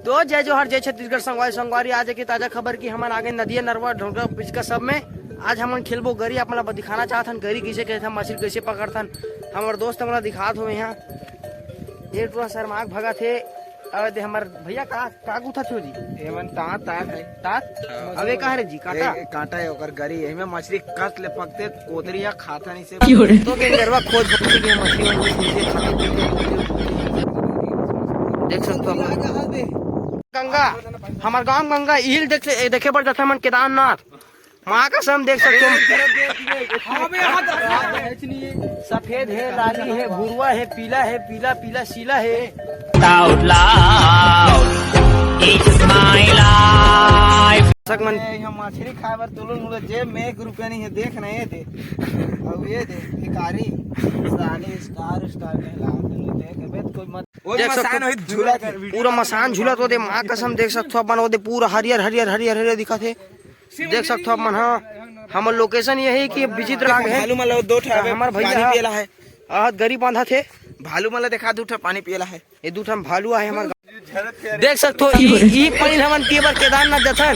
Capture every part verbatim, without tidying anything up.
तो जय जोहार, जय छत्तीसगढ़ संगवारी, संगवारी। आज के ताजा खबर कि हमन आगे नदिया, नरवा, ढोंगा, पिचका सब में आज हमन खेलबो गरी। आप मन ला दिखाना चाहथन गरी कइसे खेलथन, मछली कइसे पकड़थन। हमर दोस्त हमला दिखात होवे यहाँ, ये टुरा शर्माक भगत हे। अबे दे हमर भैया का, का गुथा थो जी? एमन तात, तात है। तात? हाँ। अबे कहाँ रे जी, कांटा? ए, ए, कांटा है ओकर गरी, एमे मछली कस ले पकते, कोतरी या खाता नहीं से। तो के गरवा खोज पकड़ के मछली वछली खींचे, खाते पीते। देख सकते हो आप। गंगा, हमार गांव गंगा, इहिल देख, देखे बर जाथे मन केदारनाथ। माँ कसम देख सकते हो। सफेद है, लाली है, भुरवा है, पीला है, पीला, पीला, सीला है। Out loud, it's my life। दर्शक मन। ए, यहाँ मछली खाए बर तुलुल मुलुल जेब में एक रुपया नहीं है, देख ना ये दे। अब ये दे, भिखारी, साले स्टार, स्टार कहला, देख, अबे कोई मत। वो देख मसान सकते हो, वही झूला कर। पूरा मसान झूला तो दे, माँ कसम देख सकते हो अपन, वो दे पूरा हरियर, हरियर, हरियर, हरियर दिखत हे। देख सकते हो आप मन, हाँ, हमर लोकेशन यही कि विचित्र आग है। भालू मन ला दो ठा हमर भैया पानी ह पियला है। आहत गरी बांधा थे। भालू मन ला देखा, दू ठा पानी पियला है। ये दू ठा भालू आहे हमर गाँव। देख सकते हो, ई, ई पानी हमन पिए बर केदारनाथ जथन।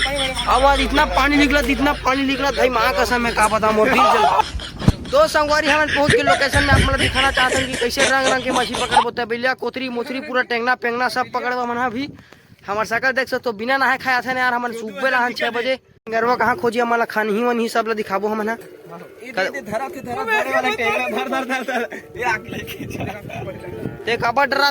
अब आज इतना पानी निकलत, इतना पानी निकलत, भाई माँ कसम है, का बता मोर दिल जल। तो संगवारी हमन पहुंच के लोकेशन में आप मन ला दिखाना चाहथन कि कैसे रंग रंग के मछली पकड़बो, तबेलिया, कोतरी, मोतरी, पूरा टेंगना पेंगना सब पकड़बो हमन ह अभी। हमर सकल देख सकते हो, बिना नहाए खाए आथन यार, हमन सुबह ला हन छह बजे। गरवा कहाँ खोजी, हमन ला खानही वनही सब ला दिखाबो हमन ह। ये दे, दे, धरा थे, धरा, धरे वाला टेबल, धर, धर, धर, धर। ये आग लेके जा। ते काबर डरा?